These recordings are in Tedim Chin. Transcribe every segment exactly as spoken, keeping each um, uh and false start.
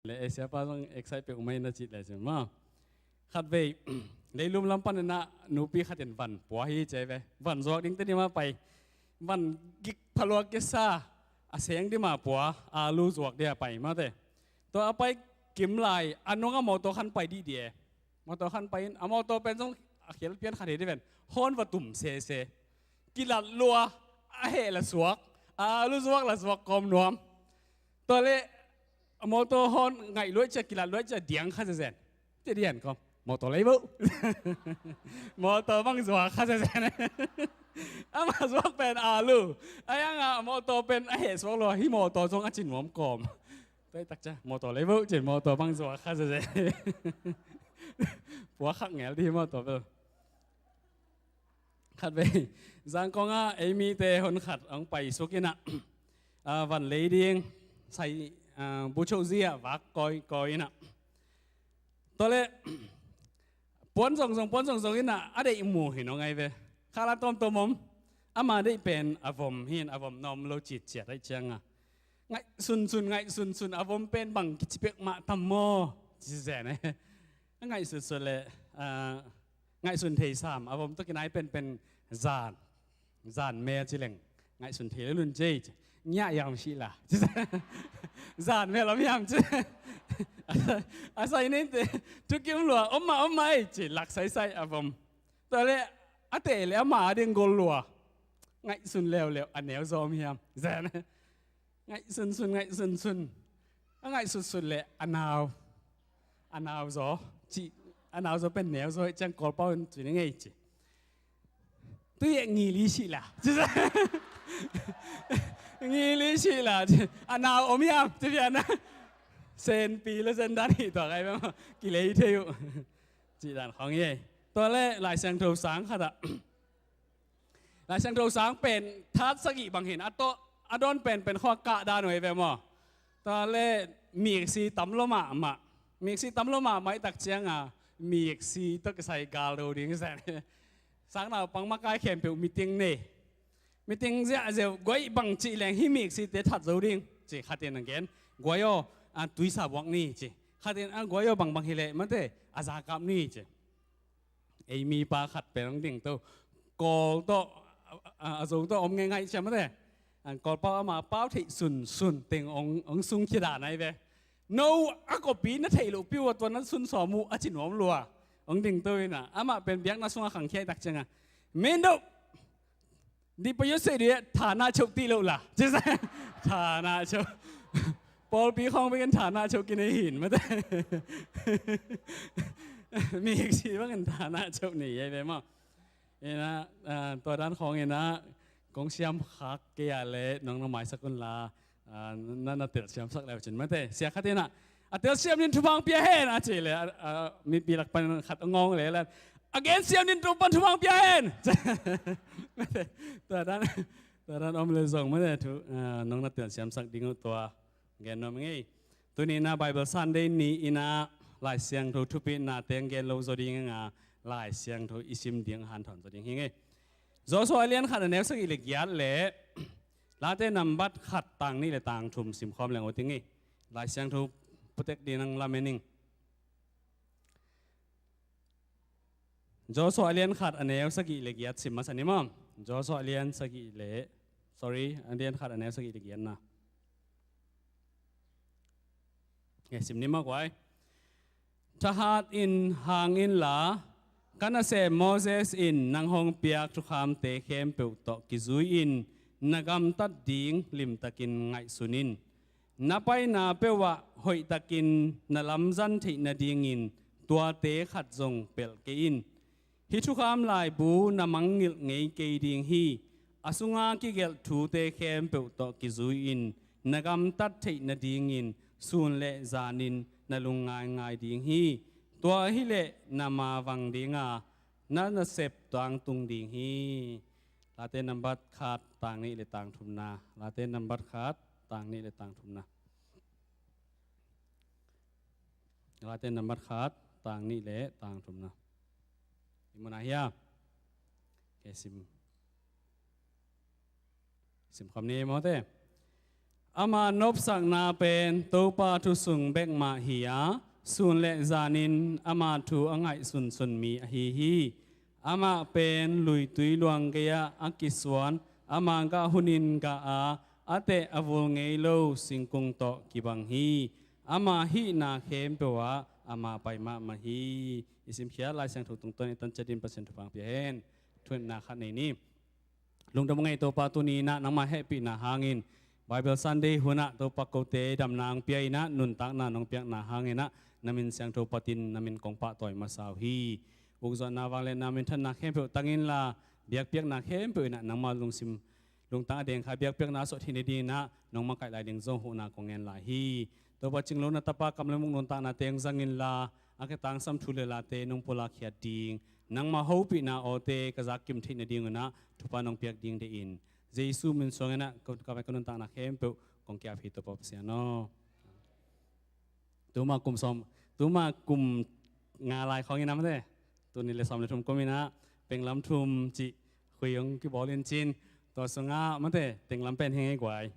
Le Asia pa zong excite peuh mai na cih le cin ma. Khat vei, leilum lam pan ina nupi khat in van pua hi ci ve. Van zuak ding te ding mah pai. Van gik phalua kisa a seng ding mah pua, a lu zuak ding a pai mate. Tua a pai kim lai a nung a mawtaw khan pai dih dih e. Mawtaw khan pai in a mawtaw pen zong a khial pian khat hi dih pen. Hawn va tum sese. Kilat lua a heh la suak, a lu zuak la suak kawm nuam. Tua le a mawtaw hawn ngaih luai cia, kilat luai cia diang kha zezen. Te dian kawm mawtaw lei bo. Mawtaw bang zuak kha zezen. Ama zuak pen a lu. A yang a mawtaw pen a heh suak lua hi mawtaw zong a cin nuam kawm. Tua i tak cia mawtaw lei bo cin mawtaw bang zuak kha zezen. Pua khak ngel dih hi mawtaw bel. Khat vei Zangkong ah ei mite hon khat hong pai suk ina, a, van lei ding sai, a, bucho zia vak kawi kawi ina. Tua le puan zong zong puan zong zong ina a deih mu hi nong ai ve. Khala tawm tawm om. Ama deih pen a vom hin a vom na om lo cit ciat aih cianga. Ngaih sun sun ngaih sun sun a vom pen bang kici pek mah tam maw ci zen e. A ngaih sut sut le, a, ngaihsun thei sam a vom tawh kinai penpen zan, zan mel ci leng ngaihsun thei le lun cei ci. Ngiah yam sih la. Zan mel om yam ci. A sai nin te thukim lua om ma om mai ci lak sai sai a vom. Tua le a te le ama a ding gol lua. Ngaihsun leuleu a neu zom hiam. Zan. Ngaih sunsun ngaih sunsun. A ngaih sutsut le a nau, a nau zaw ci. A nau zaw pen neu zaw ciang Kawlpau in tuni ngei ci. Tui e ngili sih la. Ngili sih la ci. A nau om yam ci pian na. Senpi le sendan hi tua kai bang kilei thei uh. Ci dan khong ye. Tua le Lai Siangtho sang khat ah. Lai Siangtho sang pen that sagih bang hin a tawh a dawn penpen khua kah dan uh ei ve maw? Tua le miksi tam lo mahmah. Miksi tam lo mahmah i tak cianga miksi tawh kisai gal do ding zen. Sang naupang makai khempeuh meeting nei. Meeting ziahziah guai bang cih leng hi miksite that zo ding ci khatin a gen. Guai aw, a tuisa buak ni ci. Khatin a guai aw bangbang hileh mate a zakap ni ci. Ei mipa khat pen hong ding to. Kawl tawh a, a, a Zo tawh om ngei ngaih cia mate. An Kawlpau ama pau theih sunsun teng hong, hong sung khia dan ai ve. No a kopi na theih loh piu a tua na sun sawm uh a ci nuam lua. Hong ding to ina amah pen biakna sungah khang khia i tak cianga. Min do. Di pa yose di thana chok ti lo la. Thana chok. Pawlpi khawng bikin thana chok kinei hin mate. Miksi bangin thana chok nei ei ve maw? Ina, a, tua dan khawng ina kong siam khak kei a le nong na maisak un la, a, na, na telsiam sak leu cin mate. Sia khat ina a telsiam nin thupha pia hen a ci le, a, a, mipi lak pan khat a ngawng le la. A gen siam nin thupha pia hen. Mate. Tua dan, tua dan om le zong mate thu, a, nong na telsiam sak ding uh tua gen nuam ngei. Tuni ina Bible Sunday ni ina Lai Siangtho thupi na teng gen lo zaw ding nga Lai Siangtho i sim ding hanthawn zaw ding hi ngei. Joshua a lian khat a neu sagih le giat le Late nambat khat tang nih le tang thum sim khawm leng uh ting ngei. Lai Siangtho putek ding nang lamen ing. Joshua a lian khat a neu sagih le giat sim masa ni maw? Joshua a lian sagih le, sorry, a lian khat a neu sagih le giat na. Nge sim ni maw guai. Thahat in hang inla, ka nasem Moses in nang hong piak thukhamte khempeuh tawh kizui in na gamtat ding limtakin ngaihsun in. Na paina peuhah hoihtakin na lamzan theih nadingin tuate khat zong pelh kei in. Hih thukham laibu na mangngilh ngei kei ding hi. A sunga kigelh thute khempeuh tawh kizui in na gamtat theih nadingin sun le zanin na lung ngaingai ding hi. Tua hileh na mavang dinga na nasep tangtung ding hi. Late nambat khat tang nih le tang thumna. Late nambat khat tang nih le tang thumna. Late nambat khat tang nih le tang thumna. I muna hia. Ke sim. Sim kham ni mawte. Ama nopsakna pen Topa thu sung bek mah hi a, sun le zanin ama thu a ngaihsunsun mi ahi hi. Amah pen luitui luang gei-ah a kisuan, ama gah hunin gah a, a teh a vul ngei lo singkung tawh kibang hi. Ama hihna khempeuh ah ama pai mahmah hi. I simkhiat Lai Siangtho tungtawn i tan ciatin Pasian thupha pia hen. Thungetna khat nei ni. Lungdam ngei Topa, tuni-in ah nangmah hehpihna hangin Bible Sunday hunah Topa kote damna hong pia in ah, nuntakna nong piakna hangin ah na min siangtho patin na min kong pahtawi masa uh hi. Ukzuahna, vangliatna, minthanna khempeuh tang inla, biakpiakna khempeuh in ah nangmah lungsim lungtang a dengkha biakpiakna a suah theih nadingin ah nong makaih lai ding zong huhna kong ngen lai hi. Topa, cinglo na tapa kam le muk nuntakna teng zang inla, a kitangsam thu le late nong pulak khiat ding, nangmah hopihna awte ka zak kim theih nadingun ah thupha nong piak ding deih in, Jesu min suangin ah ka, ka, ka nuntakna khempeuh kong kiap hi, Topa Pasian aw. Tuma kum sawm, tuma kum nga lai khawng in ah mate, tul nih le sawm le thum kum in ah penglam thum cih khui hong kibawl in cin, tua sungah mate, tenglam pen hi ngei guai.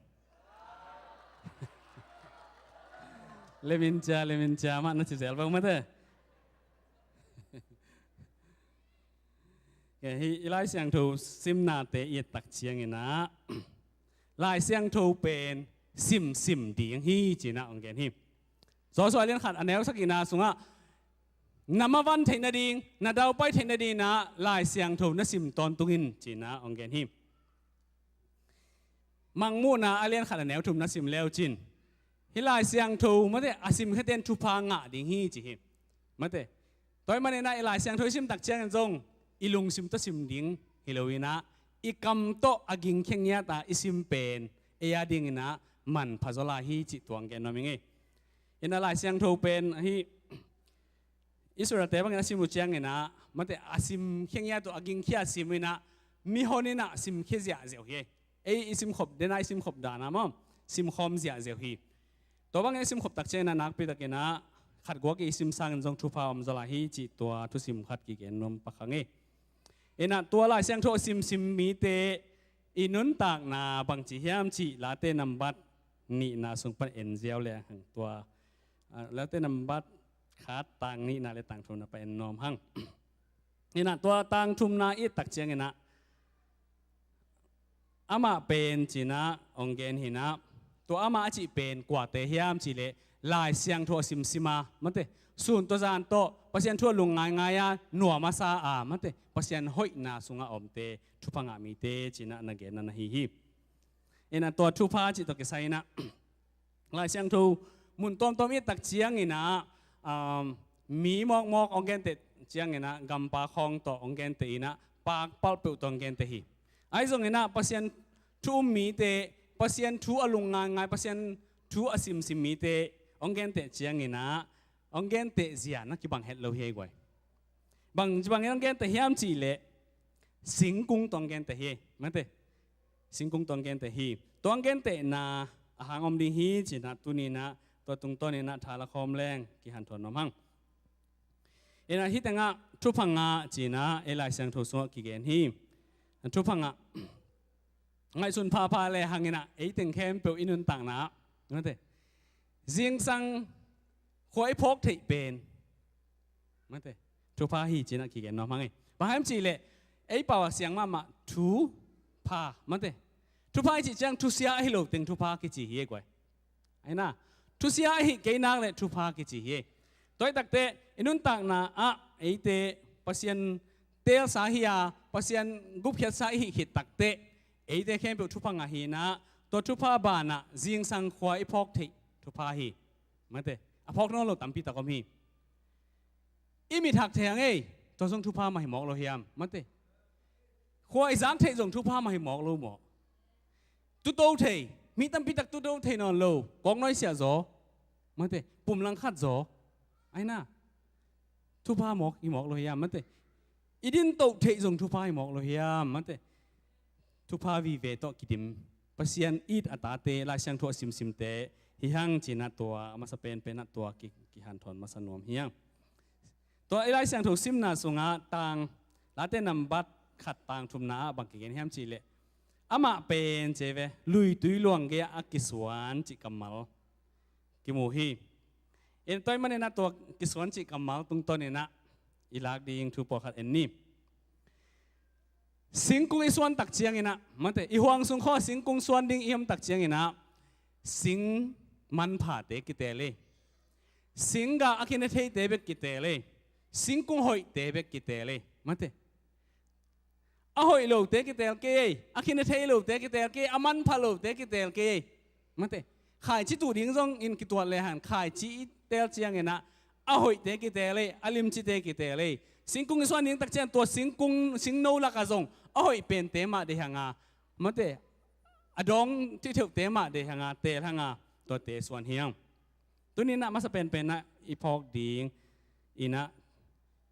Lemin cia, lemin cia mah na ci zel bang mate. Kei hi i Lai Siangtho simnate i et tak ciangin ah Lai Siangtho pen simsim ding hi, ci-in ah hong gen hi. Joshua lian khat a neu sagihna sungah na mavan theih nading, na daupai theih nadingin ah Lai Siangtho na sim tawntung in, ci-in ah hong gen hi. Mangmuhna a lian khat a neu thum na sim le uh cin, hih Lai Siangtho mate, a simkhiate'n thupha ngah ding hi, ci hi. Mate, tua ahih manin ah i Lai Siangtho i sim tak ciangin zong i lungsim tawh sim ding hi lo in ah, i kam tawh a gingkhia ngiat a i sim pen ei a dingin ah manpha zaw lai hi, cih tua hong gen nuam ing ei. In ah Lai Siangtho pen hih Israelte bangin a sim uh ciangin ah mate, a simkhia ngiat uh, a gingkhia a sim uh in ah mihon in ah simkhia ziahziah uh hi. Ei i simkhop dan ah, i simkhop dan ah maw, simkhawm ziahziah uh hi. Tua bangin i simkhop tak ciangin ah nakpi takin ah khat guak i sim sangin zong thupha om zaw lai hi, cih tua thusim khat kigen nuam pak hang ei. In ah tua Lai Siangtho a simsim mite i nuntakna bangci hiam cih Late nambat nihna sung pan en ziau le hang tua, ah, Late nambat khat tang nihna le tang thumna pan en nuam hang. In ah tua tang thumna i et tak ciangin ah amah pen, ci-in ah hong gen hi in ah, tua amah a cih pen kuate hiam cih leh Lai Siangtho a simsim a mate, sun tawh zan tawh Pasian thu a lungngaingai a, nuam a sa a mate, Pasian hoihna sungah a omte, thupha ngah mite, ci-in ah na genna na hi hi. In ah tua thupha cih tawh kisai in ah Lai Siangtho mun tuamtuam i et tak ciangin ah, um, mi mawkmawk hong genteh ciangin ah, gampa khawng tawh hong genteh in ah, pakpalh peuh tawh hong genteh hi. Ahi zongin ah Pasian thu um mite, Pasian thu a lungngaingai, Pasian thu a simsim mite hong genteh ciangin ah, hong genteh zia na kibang het lo hi ei guai. Bang, bangin hong genteh hiam cih leh singkung tawh hong genteh hi, mate. Singkung tawh hong genteh hi. Tua hong gentehna a hang om ding hi, ci-in ah tuni-in ah tua tungtawn in ah tha la khawm leng kihanthawn nuam hang. In ah hih tengah thupha ngah ci-in ah ei Lai Siangtho sungah kigen hi. Thupha ngah, ngaihsun phapha le hang in ah ei teng khempeuh i nuntakna ah, mate, zingsang khua i phawk theih pen, mate, thupha hi, ci-in ah kigen nuam hang ei. Bang hiam cih leh ei pau a siang mahmah thupha, mate, thupha i cih ciang thusia ahi lo teng thupha kici hi ei guai. Ahi na, thusia ahi kei nak leh thupha kici hi ei. Tua ahih takteh i nuntakna ah eite Pasian teelsa hi a, Pasian gupkhiatsa i hih khit takteh eite khempeuh thupha ngah hi in ah, tua thupha banah zingsang khua i phawk theih thupha hi, mate. A phawk nawn lo tampi tak om hi. I mit hak thei hang ei, tua zong thupha mah hi mawk lo hiam, mate. Khua i zak theih zong thupha mah hi mawk lo maw. Tuto thei, mi tampi tak tuto thei nawn lo, kawknuai siah zaw, mate, pumlang khat zaw, ahi na, thupha mawk hi mawk lo hiam, mate. I dintoh theih zong thupha hi mawk lo hiam, mate. Thupha vive tawh kidim, Pasian it a tate, Lai Siangtho a simsimte hi hang, ci-in ah tua a masa penpen ah tua ki, kihanthawn masa nuam hi hang. Tua i Lai Siangtho simna sungah tang, Late nambat khat tang thumna ah bang kigen hiam cih leh, Amah pen ci ve, luitui luang gei-ah a kisuan cih kammal kimu hi. In tua ahih manin ah tua kisuan cih kammal tungtawn in ah i lak ding thu pawlkhat en ni. Singkung i suan tak ciangin ah, mate, i huang sung khawng singkung suan ding i om tak ciangin ah, sing manphate kiteel ei. Singgah a khin a theite bek kiteel ei. Singkung hoihte bek kiteel ei. Mate. A hoih lote kiteel kei ei. A khin a thei lote kiteel kei ei. A manpha lote kiteel kei ei. Mate. Khaici tuh ding zong in kituat lehang, khaici i teel ciangin ah, a hoihte kiteel ei, a limcite kiteel ei. Singkung i suan ding tak ciang tua singkung, singno lakah zong a hoih pente mah deih hang a, mate, a dawng theuhtheuhte mah deih hang a, teel hang a, tuate suan hi hang. Tuni-in ah masa penpen ah i phawk ding in ah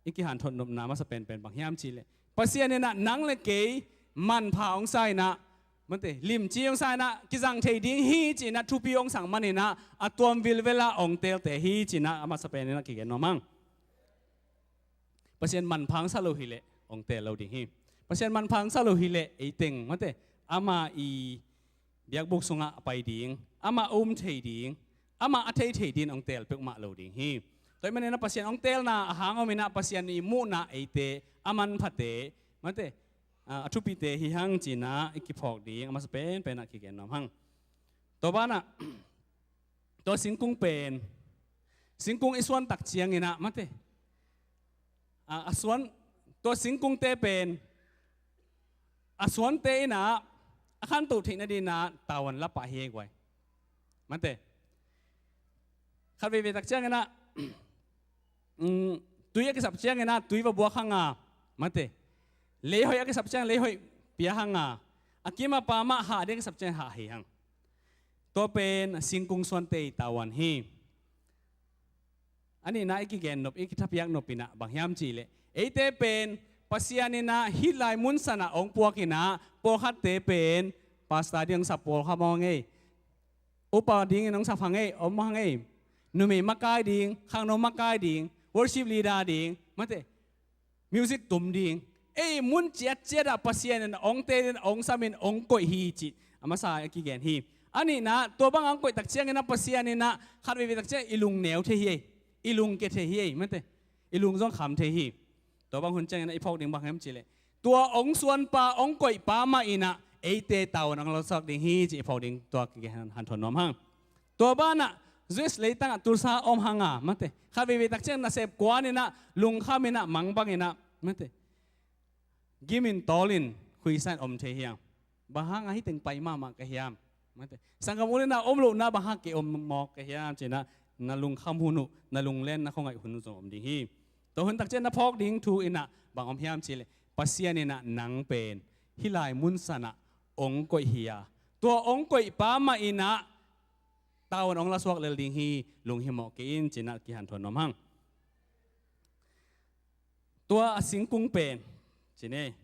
i kihanthawn nopna masa penpen bang hiam cih leh, Pasian in ah nang le kei manpha hong sa in ah, mate, limci hong sa in ah, kizang thei ding hi ci-in ah thupi hong sak manin ah, a tuam vilvel ah hong teelte hi ci-in ah a masa pen in ah kigen nuam hang. Pasian manpha hong sa lo hi leh hong teel lo ding hi. Pasian manpha hong sa lo hi leh ei teng, mate, ama i biakbuk sungah a pai ding, amah a um thei ding, amah a thei thei ding hong teel peuhmah lo ding hi. Tua ahih manin ah Pasian hong teelna a hang om in ah Pasian i muhna eite, a manphate, mate, a, a thupite hi hang ci-in ah i kiphawk ding a masa penpen ah kigen nuam hang. Tua banah, tua singkung pen, singkung i suan tak ciangin ah, mate, a, a suan, tua singkungte pen a suante in ah a khantoh theih nadingin ah tavuan la pah hi ei guai. Mate. Khat veivei tak ciangin ah, mm, tui a kisap ciangin ah tui va buak hang a, mate, lei hoih a kisap ciang lei hoih pia hang a, a kim a pam ah hah ding a kisap ciang hah hi hang. Tua pen singkung suante i tavuan hi. A nihna i kigen nop, i kithapiak nop in ah bang hiam cih leh, eite pen Pasian in ah hih lai mun san ah hong puak in ah, pawlkhatte pen pastor ding hong sap pawlkhat om hang ei. Upa dingin hong sap hang ei, om hang ei. Numei makai ding, khangno makai ding, worship leader ding, mate, music tum ding. Ei, mun ciatciat ah Pasian in hong teel in, hong sam in, hong koih hi cih a masa a kigen hi. A nihna, tua bang hong koih tak ciangin ah Pasian in ah khat veivei tak ciang i lung neu thei hi ei. I lung kia thei hi ei, mate. I lung zong kham thei hi. Tua bang hun ciangin ah i phawk ding bang hiam cih leh, tua hong suanpa, hong koihpa mah in ah eite tavuan hong lasuak ding hi cih i phawk ding, tua kigen hanthawn nuam hang. Tua banah U S leitang ah Tulsa om hang a, mate, khat veivei tak ciang nasep kuan in ah, lungkham in ah, mangbang in ah, mate, gim in, tawl in, khuisa in om thei hi hang. Bang hang a hih teng pai mahmah ka hiam, mate, sanggam ul in ah om lohna bang hang kei om mawk ka hiam ci-in ah na lungkham hun uh, na lunglenna khuangaih hun uh zong om ding hi. Tua hun tak ciang na phawk ding thu in ah bang om hiam cih leh, Pasian in ah nang pen hih lai mun san ah hong koih hi a, tua hong koihpa mah in ah tavuan hong lasuak lel ding hi, lunghimawh kei in ci-in ah kihanthawn nuam hang. Tua a singkung pen, ci ni,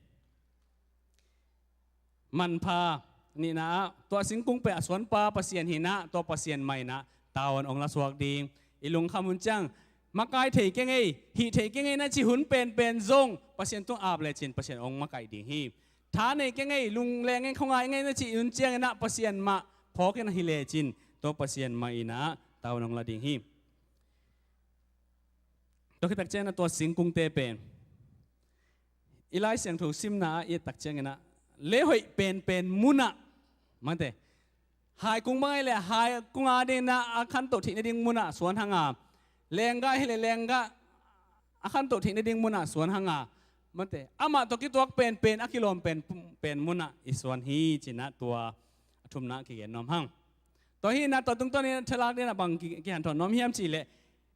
manpha, nihna ah, tua singkung pen a suanpa Pasian hi in ah, tua Pasian mah in ah tavuan hong lasuak ding. I lungkham hun ciang, makai thei keng ei, hih thei keng ei na cih hun penpen zong Pasian tung ap lecin Pasian hong makaih ding hi. Tha nei keng ei, lungleng keng, khuangaih keng ei na cih hun ciangin ah Pasian mah phawk in ah hi lecin, tua Pasian mah in ah tavuan hong la ding hi. Tua khit tak ciangin ah tua singkungte pen, i Lai Siangtho simna ah i et tak ciangin ah, lei hoih penpen mun ah, mate, hai kung bang ahih leh hai kung a dingin ah a khantoh theih nading mun ah suan hang a, lenggah ahih leh lenggah a khantoh theih nading mun ah suan hang a, mate, amah tawh kituak penpen, a kilawm penpen mun ah i suan hi ci-in ah tua a thumna ah kigen nuam hang. Tua hi in ah tua tungtawn in ah thalak dingin ah bang ki, kihanthawn nuam hiam cih leh,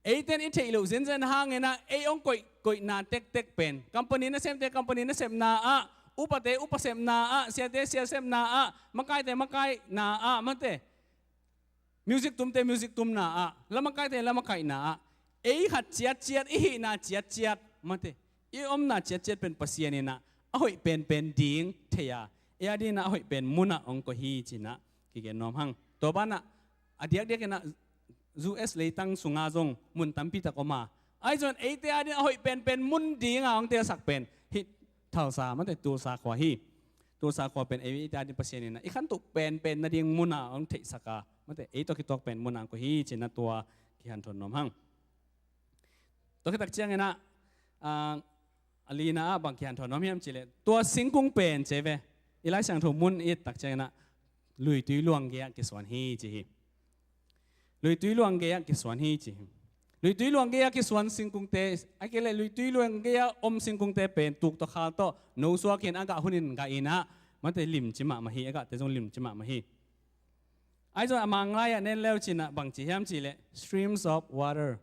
eite'n i theih loh zenzen hangin ah, ei hong koih, koihna tektek pen, company nasemte company nasepna ah, upate upa sepna ah, siate sia sepna ah, makaite makaihna ah, mate, music tumte music tumna ah, lamakaite lamakaihna ah, ei khat ciatciat, i hihna ciatciat, mate, i omna ciatciat pen Pasian in ah a hoih penpen ding thei a, ei a dingin ah a hoih pen mun ah hong koih hi ci-in ah kigen nuam hang. Tua banah, a diakdiakin ah U S leitang sungah zong mun tampi tak om a, ahi zongin eite a dingin a hoih penpen mun dingin ah hong teelsak pen hih Tulsa, mate, Tulsa khua hi. Tulsa khua pen eite ading Pasian in ah i khantoh penpen nading mun ah hong theihsak a, mate, ei tawh kituak pen mun ah hong koih hi ci-in ah tua kihanthawn nuam hang. Tua khittak ciangin ah, ah, a lina ah bang kihanthawn nuam hiam cih leh, tua singkung pen ci ve. I Lai Siangtho mun i et tak ciangin ah luitui luang gei ah kisuan hi ci hi. Luitui luang gei ah kisuan hi ci hi. Luitui luang gei ah kisuan singkungte, a kei leh luitui luang gei ah om singkungte pen tuk tawh khal tawh no suak in a gah hun in gah in ah, mate, limci mahmah hi, a gahte zong limci mahmah hi. Ahi zong a Manglai ah nen leu cin ah bang ci hiam cih leh streams of water.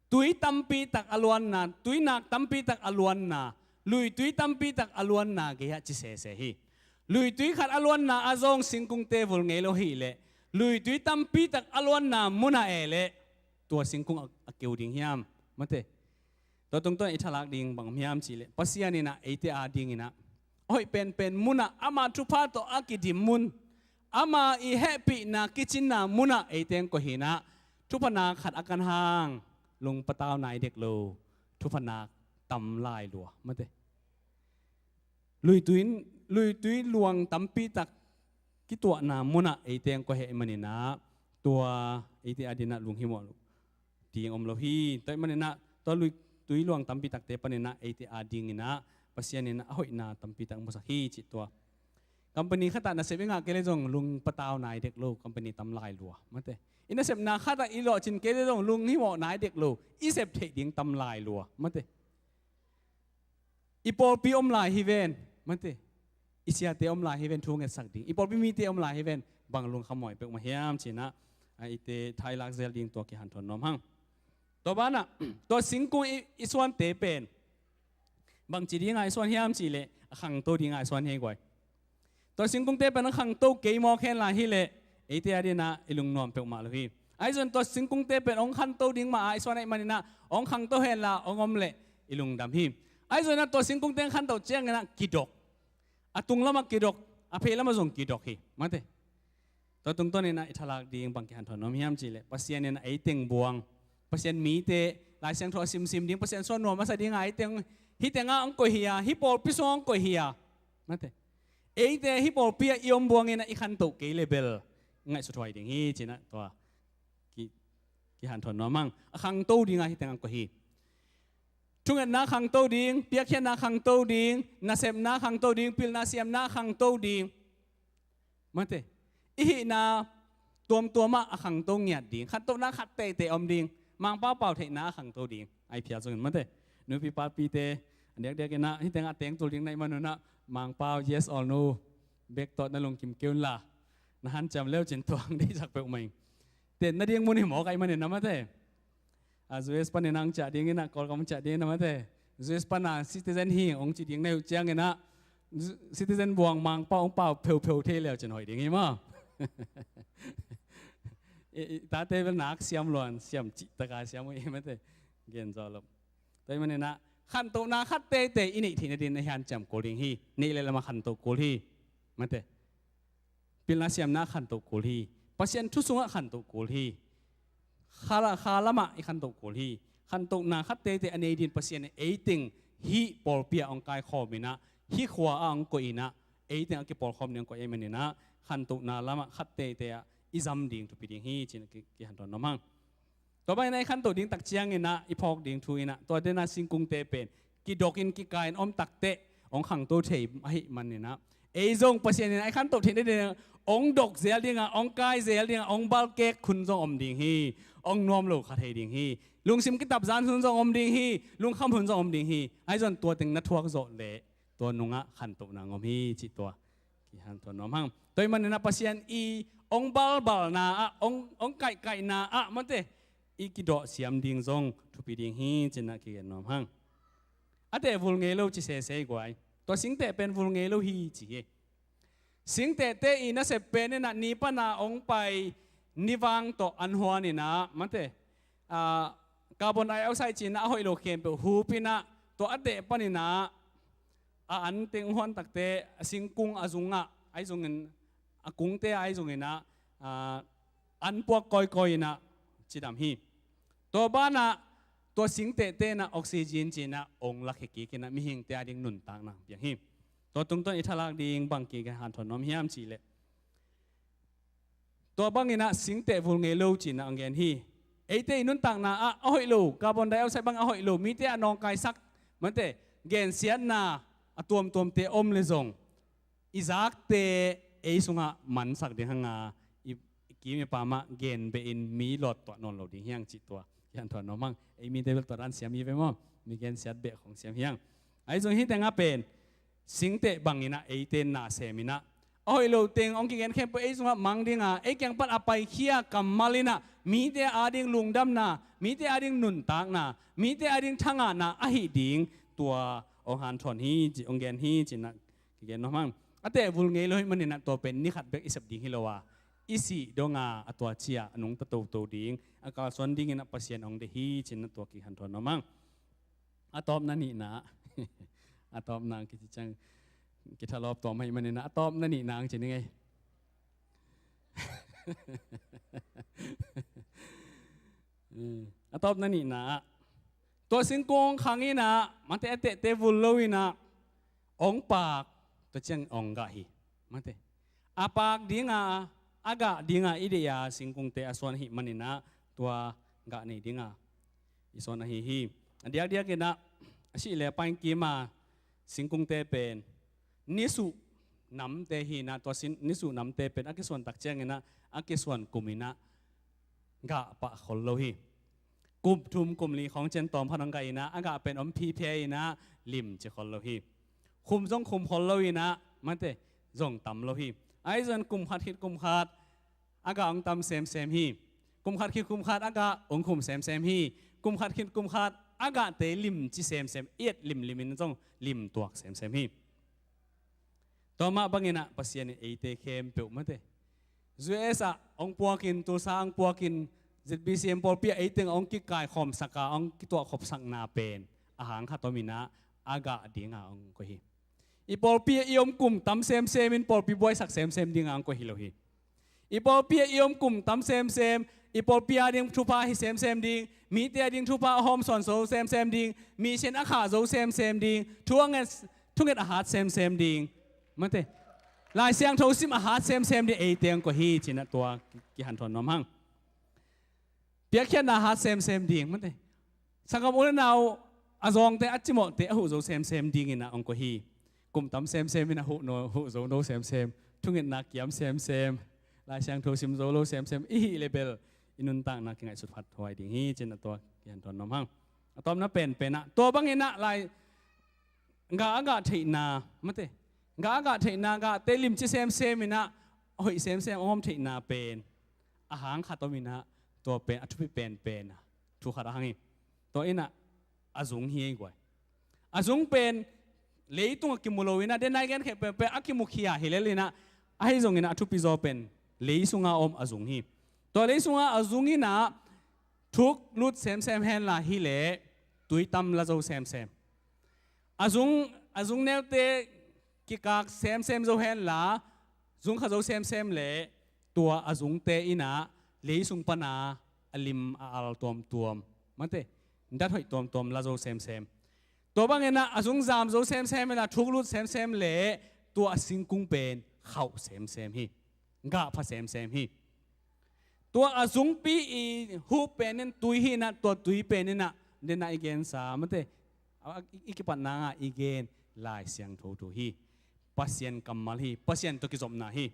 Tui tampi tak a luanna, tuinak tampi tak a luanna, luitui tampi tak a luanna gei ah ci sese hi. Luitui khat a luanna ah zong singkungte vul ngei lo hi leh, luitui tampi tak a luanna mun ah e leh, tua singkung a, a keu ding hiam? Mate. Tua tungtawn i thalak ding bang hiam cih leh, Pasian in ah eite adingin ah a hoih penpen mun ah, ama thupha tawh a kidim mun, ama i hehpihna kicinna mun ah eite hong koih hi-in ah, thupha nak khat a kan hang, lungpatau nai dek lo, thupha nak tam lai lua, mate. Luitui, luitui luang tampi tak kituahna mun ah eite hong koih ahih manin ah, tua eite adingin ah lunghimawh ding om lo hi. Tua ahih manin ah tua luitui luang tampi takte panin ah eite adingin ah Pasian in ah a hoihna tampi tak musak hi cih tua. Company khat ah nasep i ngah kei leh zong lungpatau nai dek lo, company tam lai lua, mate. I nasepna khat ah i lawhcin kei leh zong lunghimawh nai dek lo, i sep theih ding tam lai lua, mate. I pawlpi om lai hi ven, mate. I siate om lai hi ven, thu ngetsak ding. I pawlpi mite om lai hi ven, bang lungkham mawi peuhmah hiam ci-in ah, a, eite thailak zel ding tua kihanthawn nuam hang. Tua banah, tua singkung i, i suante pen bangci dingin i suan hiam cih leh, a khangto dingin i suan hi guai. Tua singkungte pen hong khangto kei mawk hen la hi leh, eite adingin ah i lungnuam peuhmah lo hi. Ahi zong tua singkungte pen hong khangto ding mah a i suan ahih manin ah, hong khangto hen la hong om leh i lungdam hi. Ahi zong ah tua singkungte hong khangto ciangin ah kidok. A tung lamah kidok, a phei lamah zong kidok hi. Mate. Tua tungtawn in ah i thalak ding bang kihanthawn nuam hiam cih leh, Pasian in ah ei teng buang, Pasian mite, Lai Siangtho a simsim ding, Pasian suah nuam a sa dingin ei teng, hih tengah hong koih hi a, hih pawlpi sungah hong koih hi a, mate. Eite hih pawlpi ah i om buangin ah i khantoh kei leh bel ngaihsut huai ding hi ci-in ah tua ki, kihanthawn nuam hang. A khangto dingin hih tengah hong koih hi. Thungetna khangto ding, piakkhiatna khangto ding, nasepna khangto ding, pilna siamna khangto ding. Mate. I hihna tuamtuamah a khangto ngiat ding. Khantohna khat teitei om ding. Mangpau pau theihna a khangto ding. Ai phial zongin, mate. Nupi papite a diakdiakin ah hih tengah teng tul ding na hih manun ah, Mangpau yes or no bek tawh na lungkim kei un la, na hanciam leu cin tua hong deihsak peuhmah ing. Tenna ding mun hi mawk ahih manin ah, mate. A, U S panin hong ciah dingin ah, Kawlgam hong ciah dingin ah, mate. U S pan a citizen hi hong ci ding na hih uh ciangin ah, citizen buang Mangpau hong pau pheupheu thei leu cin hoih ding hi maw. I, i tate bel nak siam luan, siam cih taka siam uh hi, mate. Gen zaw lo. Tua ahih manin ah khantohna khat teitei i neih theihna dingin na hanciam kul ding hi. Neih leh lamah khantoh kul hi, mate. Pilna siamna khantoh kul hi. Pasian thu sungah khantoh kul hi. Kha la, kha lamah i khantoh kul hi. Khantohna khat teitei a nei dingin Pasian in ei teng hih pawlpi ah hong kaikhawm in ah, hih khua ah hong koih in ah, ei teng a kipawlkhawm ding hong koih ahih manin ah, khantohna lamah khat teitei ah i zam ding thupi ding hi ci-in ki, kihanthawn nuam hang. Tua bangin ah i khantoh ding tak ciangin ah i phawk ding thu in ah, tua den ah singkungte pen kidokin kikain om takteh hong khangto thei ahih manin ah, ei zong Pasian in ah i khantoh theihna dingin hong dok zel ding a, hong kai zel ding a, hong balkek hun zong om ding hi. Hong nuam lo kha thei ding hi. Lungsim kitapzan hun zong om ding hi. Lungkham hun zong om ding hi. Ahi zong tua teng na thuak zawh leh tua nungah khantohna hong om hi cih tua kihanthawn nuam hang. Tua ahih manin ah Pasian i hong balbalna ah, hong, hong kaihkaihna ah, mate, i kidawh siam ding zong thupi ding hi ci-in ah kigen nuam hang. A teh vul ngei lo ci sese hi guai. Tua singteh pen vul ngei lo hi ci hi. Singtehte i nasep pen in ah ni pan a hong pai ni vang tawh an huan in ah, mate, a, carbon dioxide ci-in ah a hoih lo khempeuh hup in ah, tua a teh pan in ah a an teng huan takteh a singkung a zungah, ahi zongin a kungte ahi zongin ah, a, an puak kawikawi in ah cidam hi. Tua banah tua singtehte in ah oxygen ci-in ah hong lakhia kik in ah mihingte ading nuntakna piang hi. Tua tungtawn i thalak ding bang kihanthawn nuam hiam cih leh, tua bangin ah singteh vul ngei lo ci-in ah hong gen hi. Eite i nuntakna ah a hoih lo, carbon dioxide bang a hoih lo, mite a nawngkaisak, mate, gensiatna a tuamtuamte om le zong, i zakte ei sungah mansak ding hang a, i, i kim i pam ah gen behin mi lawt tuah nawn lo ding hi hang cih tua kihanthawn nuam hang. Ei mite bel tua dan siam hi ve maw. Mi gensiat beh khong siam hi hang. Ahi zong hih teng ah pen singteh bangin ah eite na sem in ah, a hoih lo teng hong kigen khempeuh ei sungah mang ding a, ei kiang pan a paikhia kammal in ah mite ading lungdamna, mite ading nuntakna, mite ading thangahna ahi ding tua hong hanthawn hi ci, hong gen hi ci-in ah kigen nuam hang. A teh vul ngei lo ahih manin ah tua pen ni khat bek i sep ding hi lo a, i sih dong a, a tua ciang a nungta toto ding, a kalsuan dingin ah Pasian hong deih hi ci-in ah tua kihanthawn nuam hang. A tawpna nihna. A tawpna kici ciang kithalawp tuam ahih manin ah a tawpna nihna hong ci ning ei. A tawpna nihna ah, tua singkung khang in ah, mate, a tehte vul lo in ah, hong paak, tua ciang hong gah hi. Mate. A paak ding a, a gah ding a i deih a singkungte a suan ahih manin ah, tua gah nei ding a i suan ahi hi. A diakdiak in ah, a sih le a paai kim a singkungte pen nisuh namte hi in ah, tua sin, nisuh namte pen a kisuan tak ciangin ah, a kisuan kum in ah gah pah khol lo hi. Kum thum kum li khawng ciang tawm khat hong gah in ah, a gah pen om phiphia in ah limci khol lo hi. Khum zong khum khol lo in ah, mate, zong tam lo hi. Ahi zong kum khat khit kum khat a gah hong tam semsem hi. Kum khat khit kum khat a gah hong khum semsem hi. Kum khat khit kum khat a gahte limci semsem, i et limlim in zong lim tuak semsem hi. Tua mah bangin ah Pasian in eite khempeuh, mate, U S ah hong puakin, Tulsa hong puakin, Z B C M pawlpi ah ei teng hong kikaikhawmsak a, hong kituahkhopsakna pen a hang khat om in ah, a gah ding a hong koih hi. I pawlpi ah i om kum tam semsem in pawlpi buaisak semsem ding a hong koih hi lo hi. I pawlpi ah i om kum tam semsem, i pawlpi ading thupha hi semsem ding, mite ading thupha a hawmsawn zo semsem ding, mission a khah zo semsem ding, thu a nget, thunget a hat semsem ding, mate, Lai Siangtho sim a hat semsem ding, ei teng koih hi ci-in ah tua kihanthawn nuam hang. Piakkhiatna a hat semsem ding, mate, sanggam u le nau a zawngte, a cimawhte a huh zo semsem dingin ah hong koih hi. Kum tam semsem in a huh no, huh zo no semsem, thungetna kiam semsem, Lai Siangtho sim zo lo semsem i hih leh bel i nuntakna kingaihsut phathuai ding hi ci-in ah tua kihanthawn nuam hang. A tawpna penpen ah, tua bangin ah lai gah a gah theihna, mate, gah a gah theihna, gahte limci semsem in ah, a hoih semsem a om theihna pen a hang khat om in ah, tua pen a thupi penpen a, thu khat a hang hi. Tua in ah a zung hi ei guai. A zung pen leitung a kimu lo in ah, den a i gen khempeuh pen a kimukhia hi lel in ah, ahi zongin ah a thupi zaw pen lei sunga om a zung hi. Tua lei sunga a zung in ah thuk lut semsem hen la hi leh tui tam la zo semsem. A zung, a zung neute kikak semsem zo hen la, zung kha zo semsem leh tua a zungte in ah lei sung pan a, a lim a al tuamtuam, mate, dat hoih tuamtuam la zo semsem. Tua bangin ah a zung zam zo semsem in ah thuk lut semsem leh tua a singkung pen khauh semsem hi. Gah pha semsem hi. Tua a zungpi i huh pen in tui hi in ah, tua tui pen in ah, den a i gensa, mate, a, i, i kipatna ah i gen Lai Siangtho thu hi. Pasian kammal hi. Pasian tawh kizopna hi.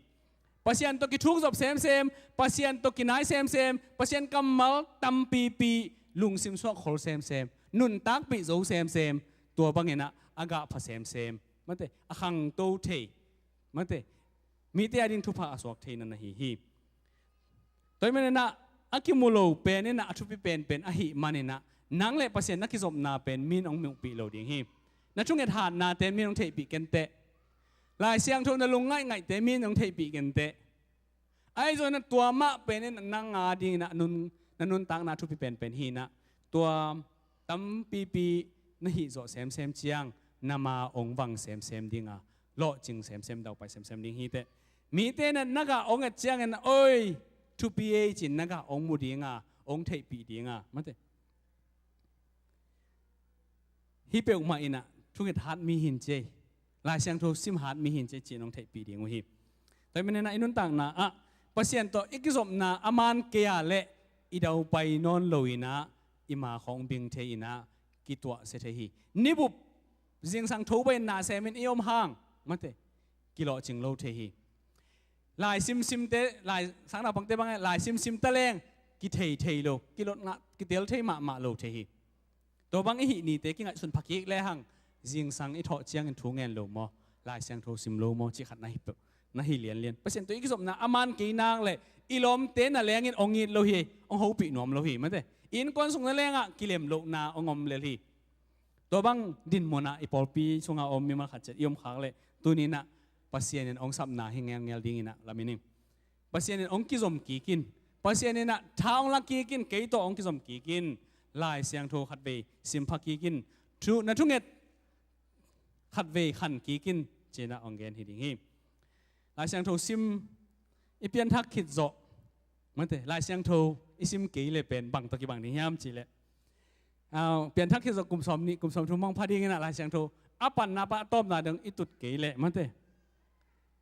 Pasian tawh kithukzop semsem, Pasian tawh kinai semsem, Pasian kammal tampipi lungsim suak khol semsem, nuntakpih zo semsem, tua bangin ah a gah pha semsem, mate, a khangto thei, mate, mite ading thupha a suak thei na na hi hi. Tua ahih manin ah a kimu lo pen in ah a thupi penpen ahih manin ah, nang le Pasian na kizopna pen min hong muhpih lo ding hi. Na thunget hatnate min hong theihpih kenteh. Lai Siangtho na lung ngaihngaihte min hong theihpih kenteh. Ahi zongin ah tua mah pen in ah nang adingin ah nun, na nuntakna thupi penpen hi in ah, tua tampipi na hih zawh semsem ciang na ma hong vang semsem ding a, lawhcing semsem, daupai semsem ding hi teh. Mite in ah na gah hong et ciangin ah, oi, thupi ei ci-in na gah hong mu ding a, hong theihpih ding a, mate. Hih peuhmah in ah thunget hat mi hi in ci ei. Lai Siangtho sim hat mi hi ci-in hong theihpih ding uh hi. Tua ahih manin ah i nuntakna ah Pasian tawh i kizopna a man kei a leh i daupai nawn lo in ah i ma khawng bing thei in ah kituahsia thei hi. Nibup zingsang tho pai in na semin i om hang, mate, kilawhcing lo thei hi. Lai simsimte, lai sang naupangte bang e, lai simsim ta leng kithei thei lo, kilot ngah, kitel thei mahmah lo thei hi. Tua bang i hih nite kingaihsun pha kik lehang zingsang i thawh ciangin thu ngen lo maw, Lai Siangtho sim lo maw, cih khat na hi peuh, na hi lianlian. Pasian tawh i kizopna a man kei nak leh i lawmte na lengin hong it lo hi, hong hopih nuam lo hi, mate. I innkuan sung na lengah kilem lohna hong om lel hi. Tua bang dinmun ah i pawlpi sungah a om mimal khat ciat i om khak leh tuni in ah Pasian in hong sapna hi ngelngel dingin ah lamin ing. Pasian in hong kizom kik in. Pasian in ah tha hong la kik in, kei tawh hong kizom kik in. Lai Siangtho khatvei sim pha kik in. Thu, na thunget khatvei khan kik in, ci-in ah hong gen hi ding hi. Lai Siangtho sim i pianthak khit zawh, mate, Lai Siangtho i sim kei leh pen bang tawh kibang ding hiam cih leh, ah, pianthak khit zawh kum sawmnih, kum sawmthum hong pha dingin ah Lai Siangtho a panna pan a tawpna dong i tut kei leh, mate,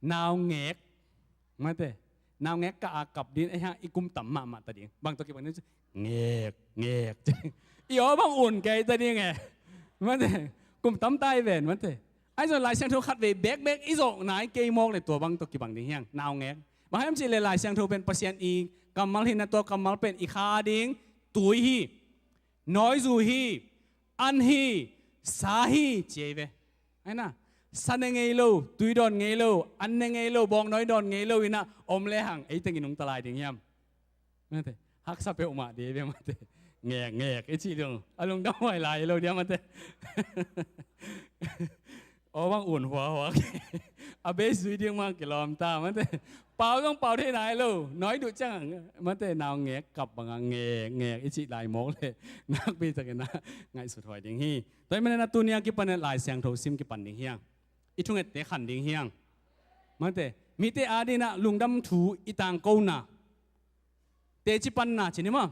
naungek, mate, naungek kah a kap ding, ei hang i kum tam mahmah ta ding. Bang tawh kibang ding, ngek, ngek. I aw bang un kei ta ding e. Mate, kum tam ta i ven, mate. Ahi zong Lai Siangtho khatvei bekbek i zawh nai kei mawk leh tua bang tawh kibang ding hi hang, naungek. Bang hiam cih leh Lai Siangtho pen Pasian i kammal hi in ah tua kammal pen i kha ding tui hi, nawizu hi, an hi, sa hi, ci ei ve. Ahi na, sa ne ngei lo, tui dawn ngei lo, an ne ngei lo, bawngnawi dawn ngei lo in ah om lehang ei teng i nungta lai ding hiam? Mate, haksa peuhmah ding ve, mate. Ngek, ngek i cih dong a lungdam huai lai lo dia, mate. Aw bang un huahua kei. A bei zui ding mah kilawm ta, mate. Pau zong pau thei nai lo, nawi duh ciang, mate, naungek kap bangah ngek, ngek i cih lai mawk leh nakpi takin ah ngaihsut huai ding hi. Tua ahih manin ah tuni a kipan in Lai Siangtho sim kipan ding hi hang. I thungette khan ding hi hang. Mate, mite adingin ah lungdam thu i tangkona, teci panna ci ni maw.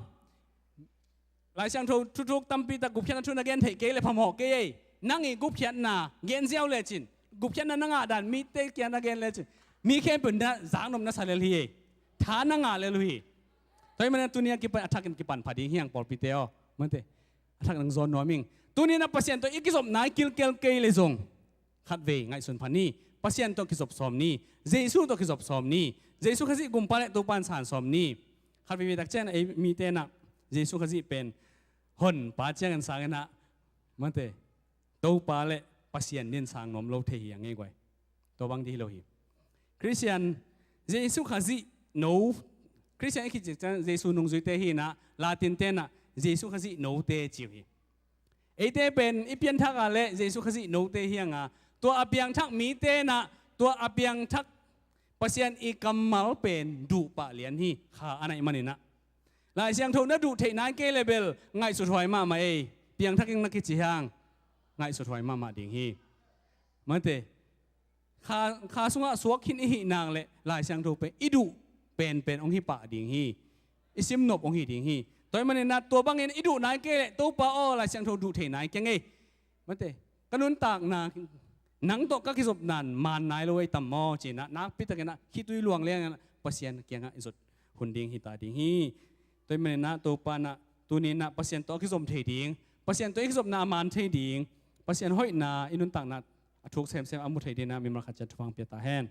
Lai Siangtho thuthuk tampi tak gupkhiatna thu na gen theih kei leh phamawh kei ei. Nang i gupkhiatna gen ziau lecin, gupkhiatna na ngah dan mite kiang na gen lecin, mi khempeuh in ah zaknop na sa lel hi ei. Tha na ngah lel uh hi. Tua ahih manin tuni a kipan a thakin kipan pha ding hi hang pawlpite aw. Mate, a thak nang zawn nuam ing. Tuni in ah Pasian tawh i kizop nai kilkel kei leh zong khatvei ngaihsun pha ni. Pasian tawh kizop sawm ni. Jesu tawh kizop sawm ni. Jesu Khazih Gumpa leh Topa in san sawm ni. Khatveivei tak ciangin ei mite in ah Jesu Khazih pen Honpa ciangin sang in ah, mate, Topa leh Pasian dingin sang nuam lo thei hi hang ei guai. Tua bang ding hi lo hi. Khristian, Jesu Khazih no, Khristian i khit ciang Jesu nungzuite hi in ah, Latinte in ah Jesu Khazih note ci uh hi. Eite pen i pianthak a leh Jesu Khazih note hi hang a, tua a piangthak mite in ah tua a piangthak Pasian i kammal pen duh pah lian hi, kha a naih manin ah. Lai Siangtho na duh theih nai kei leh bel ngaihsut huai mahmah ei. Piangthak ing na kici hang, ngaihsut huai mahmah ding hi. Mate, kha, kha sungah suak khin i hih nak leh Lai Siangtho pen i duh penpen hong hi pah ding hi. I simnop hong hi ding hi. Tua ahih manin ah tua bangin i duh nai kei leh, Topa aw, Lai Siangtho duh thei nai keng ei. Mate, ka nuntakna nang tawh ka kizopna in maan nai lo ei tam maw ci-in ah nakpi takin ah khitui luang liangin ah Pasian kiangah i zot hun ding hi ta ding hi. Tua ahih manin ah Topa in ah tuni in ah Pasian tawh a kizom thei ding, Pasian tawh i kizopna a maan thei ding, Pasian hoihna i nuntakna a thuk semsem a mu thei dingin ah mimal khat ciat thupha pia ta hen.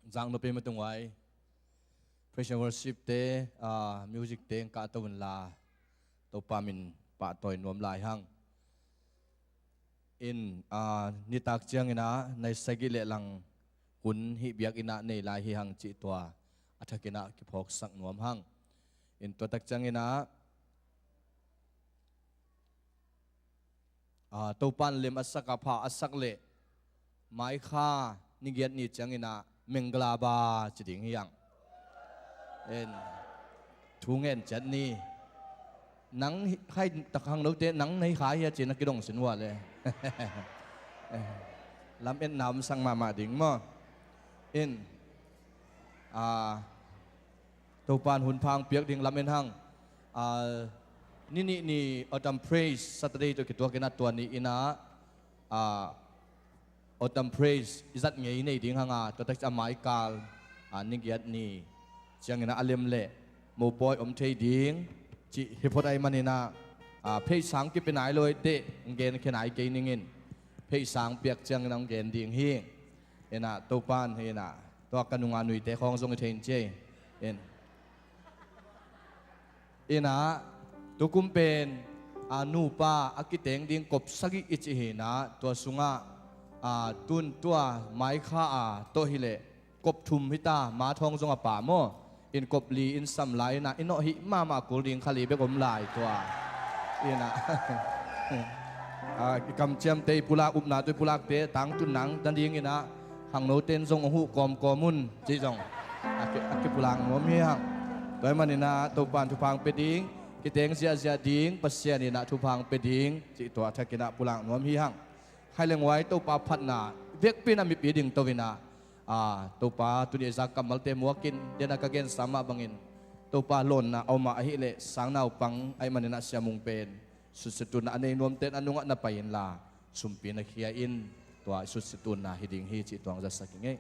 Zang nupi matung wai. Praise and worship te, ah, music te, ka to in la. Topa min pahtawi nuam lai hang. In, ah, nitak ciangin ah, nai sagih leh lang hun hih biakinn ah nei lai hi hang cih tua a thakin ah kiphawksak nuam hang. In tua tak ciangin ah, ah, Topa in lem a sak a, pha a sak leh mai kha ni giat ni ciangin ah Menglaba ci ding hi hang. In, thu ngen ciat ni. Nang hi- khai tak hang note nang nei kha hi a cin a kidong sin ua le. Lametna om sang mahmah ding maw? In, a, Topan hun phang piak ding lamen hang. A, ni nih ni Autumn Praise Saturday tawh kituakin a tua ni in a, a, Autumn Praise i zat ngei nei ding hang a, tua tak ciang a maikal, a, ni giat ni ciangin a lem leh mopawi om thei ding cih hi phot ahih manin a, a, pheisang kipia nai lo hi teh, hong gen khia nai kei ning in, pheisang piak ciangin a hong gen ding hi. In a, Topan hi in a, tua ka nunga nuite khawng zong hi thei in ci hi. In. In a, tukum pen, a, nupa a kiteng ding kop sagih i cih hi in a, tua sungah, a, tun tua maikha a tawh hi leh kop thum hi ta, ma thawng zong a pha maw? In kop li in sam lai in a, i nawh hih mahmah kul ding kha li bek om lai tua. In a, a, i kamciamte i pulak, upna tawh i pulakte tangtun nang nading in a, khangnote in zong hong huh kawmkawm un cih zong a ki, a kipulak nuam hi hang. Tua ahih manin a Topan thupha hong pia ding, kiteng ziahziah ding Pasian in a thupha hong pia ding cih tua thak in a pulak nuam hi hang. Khai leng uai Topa phatna vekpi in a mipi ding to in a, a, Topa tuni a i zak kammalte muak in, den a ka gensa mah bangin Topa lawnna a om a, ahih leh sang naupang ahih manin a Sia Mung pen susia tunna a nei nuamte in a nungah na pai inla, sumpi na khia in, tua i susia tunna hi ding hi cih tua hong zatsak ing ei.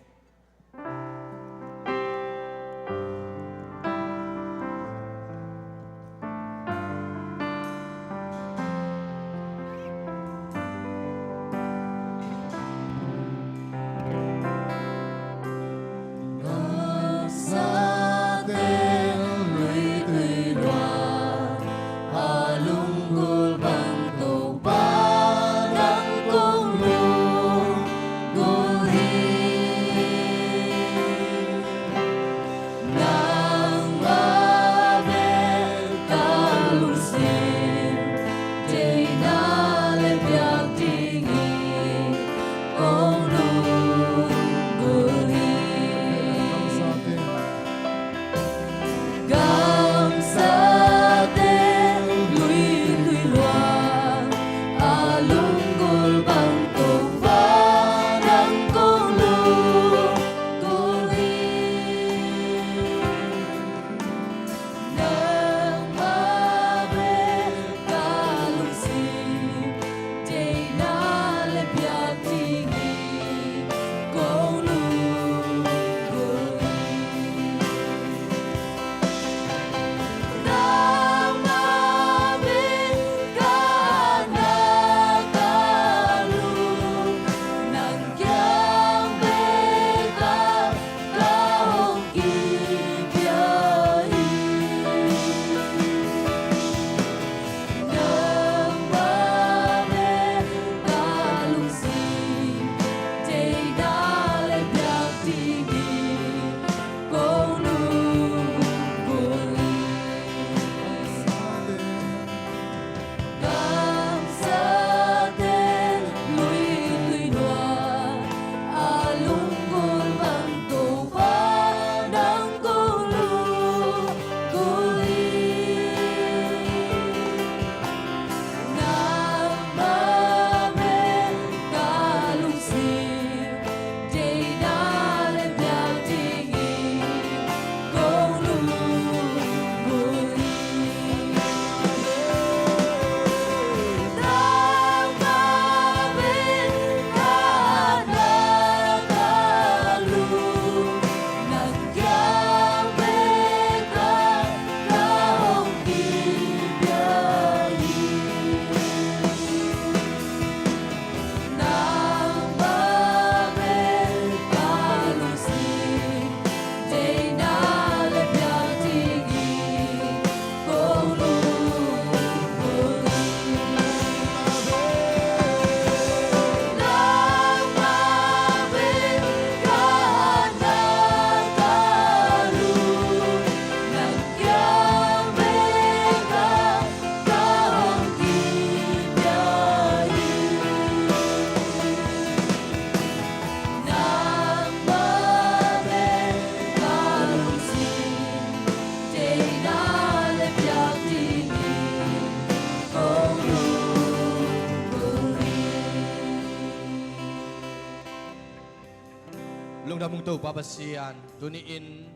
Mung Topa Pasian, tuni-in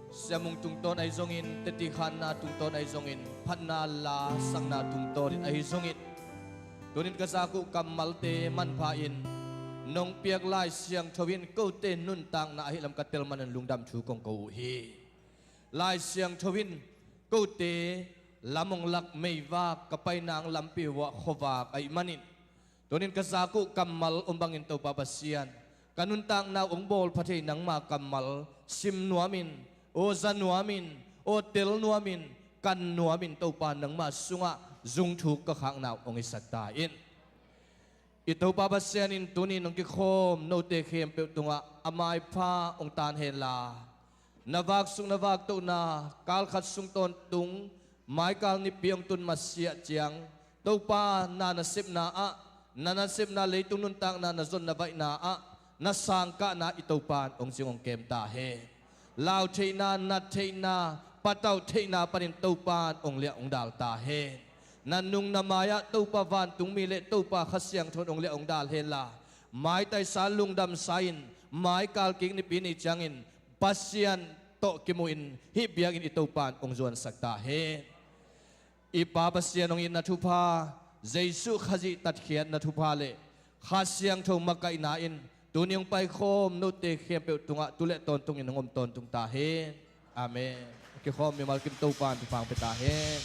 Sia Mung tungtawn ahi zongin, teti khanna tungtawn ahi zongin, phatna la sakna tungtawnin ahi zongin, tunin ka zak uh kammalte manpha in nong piak Lai Siangtho in kote nuntakna ahi lam ka tel manin lungdam thu kong ko uh hi. Lai Siangtho in kote lam hong lak meivak, ka painang lampi uh ah khuavak ahih manin, tunin ka zak uh kammal om bangin Topa Pasian, ka nuntakna uh hong bawl pha thei nangma kammal sim nuamin, aw za nuamin, aw tel nuamin, kan nuamin Topa nangma sungah zungthuk ka khakna uh hong hisak ta in. I Topa Pasian in tuni nong kikhawm note khempeuh tungah a maipha hong taan henla, na vaksuk na vaktohna kalkhat sung tawntung maikal nipi hong tun masiah ciang, Topa na nasepna ah, na nasepna leitung nuntakna na zon na vaihna ah, na sangkahna i Topa in hong zing hong kem ta hen. Lau theihna, nat theihna, patauh theihna panin Topa in hong liah hong dal ta hen. Na nung na mai-ah Topa vantungmi le Topa Kha Siangtho in hong liah hong dal henla, maitaisa lungdamsa in, maikal kik nipi ni ciangin Pasian tawh kimu in hih biakinn i Topa in hong zuansak ta hen. I Pa Pasian hong itna thupha, Jesuh Khazih tatkhiatna thupha le Kha Siangtho makaihna in tuni hong paikhawm note khempeuh tungah tu le tawntungin hong om tawntung ta hen. Amen. Kikhawm mimal kim Topa in thupha hong pia ta hen.